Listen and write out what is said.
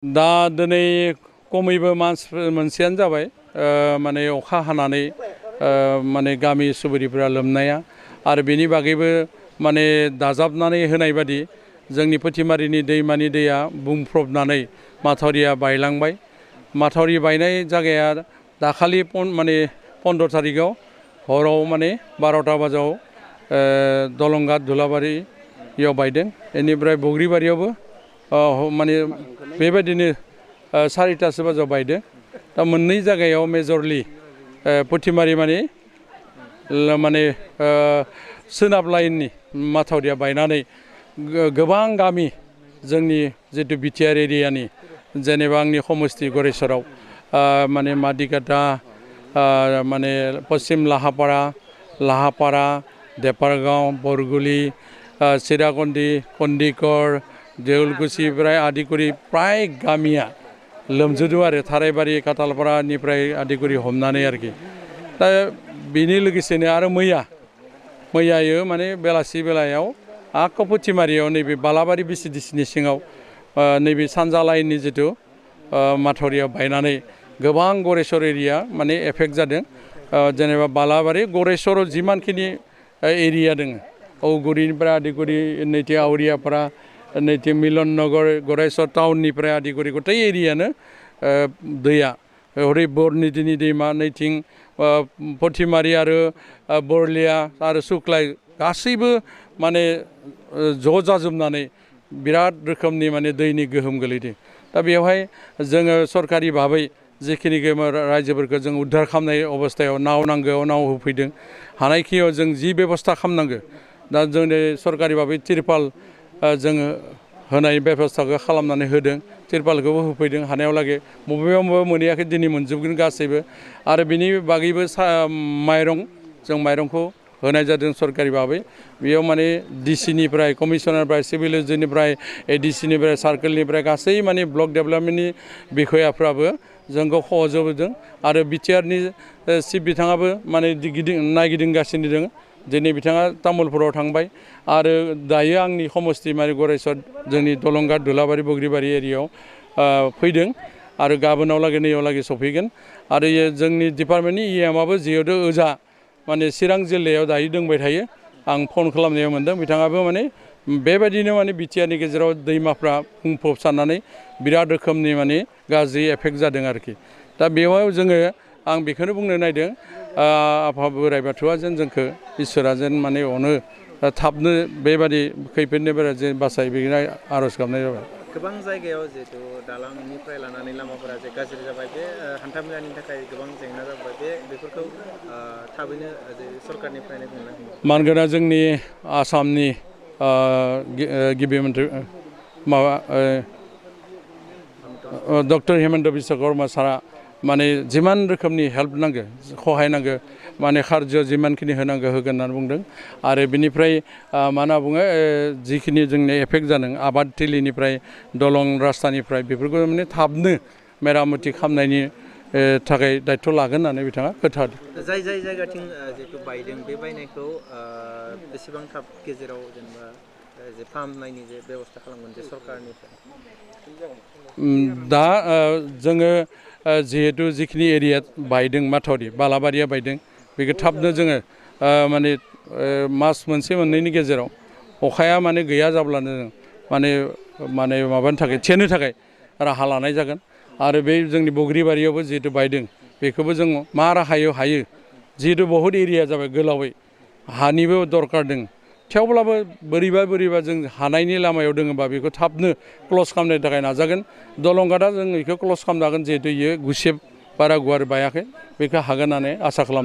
दा दिनै खमैबो मास मोनसेयानो जाबाय माने अखा हानानै माने गामि सुबुरिफोरा लोमनाया आरो बेनि बागैबो माने दाजाबनानै होनाय बादि जोंनि फुथिमारिनि दैमानि दैया बुंफ्रबनानै माथावरिया बायलांबाय। माथावरि बायनाय जायगाया दाखालि माने 15 थारिखआव हराव माने 12टा बाजाव दलंगाट धुलाबारियाव बायदों। बेनिफ्राय बग्रिबारियावबो माने बेबायदिनो 4टासो बाजाव बायदों। दा मोननै जायगायाव मेजरलि फुथिमारि माने सोनाब लाइननि माथावरिया बायनानै गोबां गामि जोंनि जितु बिटिआर एरियानि जेनेबा आंनि समस्ति गरेस्वराव माने मादिकाटा माने पश्चिम लाहापारा देपारगांव बरगुली चिराकन्दी कन्दिकर देउलकुसिनिफ्राय आदिकुरि प्राय गामिया लोमजोबदों आरो थारायबारि काटालपारानिफ्राय आदिकुरि हमनानै आरोखि। दा बेनि लोगोसेनो आरो मैयायो माने बेलासि बेलायाव आख फुथिमारियाव नैबे बालाबारि बिसिडिसिनि सिङाव नैबे सानजा लाइननि जितु माथावरिया बायनानै गोबां गरेस्वर एरिया माने एफेक्ट जादों। जेनेबा बालाबारि गरेस्वर जिमानखिनि एरिया दङ औगुरिनिफ्राय आदिकुरि नैथि आवरियापारा नैथि मिलन नगर गरेस्वर टाउननिफ्राय आदिकुरि गथाय एरियानो दैया हरै बरनिदिनि दैमा नैथिं फुथिमारि आरो बरलिया आरो सुख्लाय गासैबो माने ज' जाजोबनानै बिराद रोखोमनि माने दैनि गोहोम गोलैदों। दा बेवहाय जोङो सरकारि भाबै जिखिनि रायजोफोरखौ जों उद्धार खालामनाय अबस्थायाव नाव नांगौ नाव होफैदों। हानायखिनियाव जों जि बेबस्था खालामनांगौ दा जोंनि सरकारि भाबै तिरपाल जोङो होनाय बेबस्थाखौ खालामनानै होदों। तिरपालखौबो होफैदों हानायाव लागै बबेबा मोनहैयाखै दिनै मोनजोबगोन गासैबो। आरो बेनि बागैबो जों माइरंखौ होनाय जादों सरकारि भाबै। बेयाव माने डिसिनिफ्राय कमिसनारनिफ्राय सिभिल इन्जिनियारनिफ्राय एडिसिनिफ्राय सार्कोलनिफ्राय गासै माने ब्लक डेभेलपमेन्टनि बिखयाफ्राबो जोंखौ सहयोग होदों। आरो बिटिआरनि चिफ बिथाङाबो माने नायगिदिंगासिनो दङ। दिनै बिथाङा तामुलपुराव थांबाय आरो दायो आंनि समस्ति माने गरेस्वर जोंनि दलंगाट धुलाबारि बग्रिबारि एरियायाव फैदों आरो गाबोनाव लागै नैयाव लागै सफैगोन। आरो जोंनि डिपार्टमेन्टनि इएमआबो जिहेतु ओजा माने चिरां जिल्लायाव दायो दंबाय थायो। आं फन खालामनायाव मोनदों बिथाङाबो माने बेबायदिनो माने बिटिआरनि गेजेराव दैमाफ्रा बुंफबसारनानै बिराद रोखोमनि माने गाज्रि एफेक्ट जादों आरोखि। दा बेवहाय जोङो आं बेखौनो बुंनो नायदों आफा बोराइ बाथौआ जेन जोंखौ इसोरा जेन माने अनो थाबनो बेबादि खैफोदनिफ्राय जे बासाय बेनो आर'ज गाबनाय जाबाय। गोबां जायगायाव जिहेतु दालांनिफ्राय लानानै लामाफोरा जे गाज्रि जाबाय बे हान्थामेलानि थाखाय गोबां जेंना जाबाय बेफोरखौ थाबैनो सरकारनिफ्रायनो बुंनो मानगोना जोंनि आसामनि गिबि मन्थ्रि डक्टर हिमन्त बिश्व शर्मा सारा माने जिमान रोखोमनि हेल्प नांगौ सहाय नांगौ माने खार्ज जिमानखिनि होनांगौ होगोन होननानै बुंदों। आरो बिनिफ्राय मा होनना बुङो जिखिनि जोंनि एफेक्ट जादों आबाद थिलिनिफ्राय दलं रास्तानिफ्राय बेफोरखौ माने थाबनो मेरामति खालामनायनि थाखाय दायथ' लागोन होननानै बिथाङा खोथा होदों। जाय जायगाथिं जिहेतु बायदों बे बायनायखौ बेसेबां थाब गेजेराव जेनेबा जे फाहामनायनि जे बेबस्था खालामगोन जे सरकारनिफ्राय दा जोङो जिहेतु जिखिनि एरिया बायदों माथावरि बालाबारिया बायदों बेखौ थाबनो जोङो माने मास मोनसे मोननैनि गेजेराव अखाया माने गैया जाब्लानो जों माने माबानि थाखाय थेनो थाखाय राहा लानाय जागोन। आरो बे जोंनि बग्रिबारियावबो जिहेतु बायदों बेखौबो जों मा राहायाव हायो जिहेतु बहुद एरिया जाबाय गोलावै हानिबो दरकार दं थेवब्लाबो बोरैबा जों हानायनि लामायाव दोङोबा बेखौ थाबनो क्लस खालामनो थाखाय नाजागोन। दलंगाटा जों बेखौ क्लस खालामनो हागोन जिहेतु इयो गुसेब बारा गुवार बायाखै बेखौ हागोन होननानै आसा खालामो।